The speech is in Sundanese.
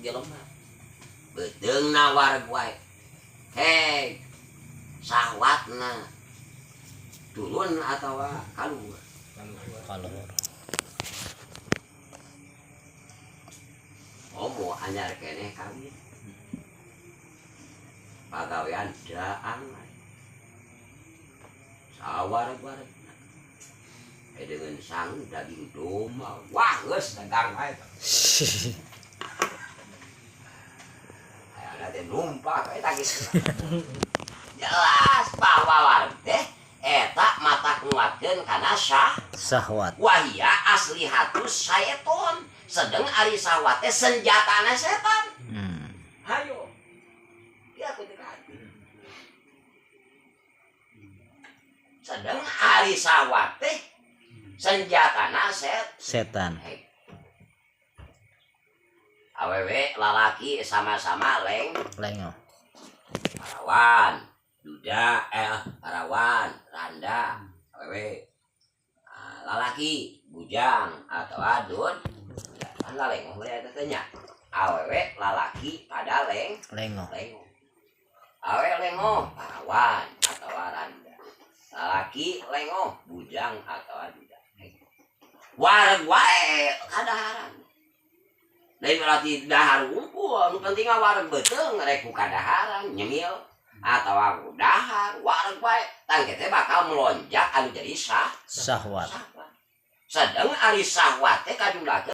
Jelema beuteungna wareg wae, hei, sahwatna turun atawa kaluhur? Kaluhur. Komo anyar keneh kawin, pagawean daang wae, sawareg-waregna, dengan sangu daging domba, wah, geus tegang wae. Aya teh numpak eta geus jelas bahwa wareg teh eta mata nguatkeun kana Sahwat. Wahia aslihatus syaiton, sedang ari sahwat teh senjatana setan. Hayo ya, aku teh sedang ari sahwat teh senjatana Setan. Awewe lalaki sama-sama leng Lengo. Parawan, duda, parawan, randa awewe. Ah, lalaki bujang atau adun kan lalengoh we eta teh nya. Awewe lalaki pada leng Lengo. Lengoh. Awewe lengoh parawan atau randa, lalaki lengoh bujang atau duda. Wareg wae kadaharan. Lain berarti dahar wungkul, nu penting mah wareg beuteung, rek ku kadaharan nyemil atawa ku dahar, wareg wae. Tangke teh bakal melonjak anu jadi Sahwat. sahwat. Sedang ari sahwat teh kajumlahkeun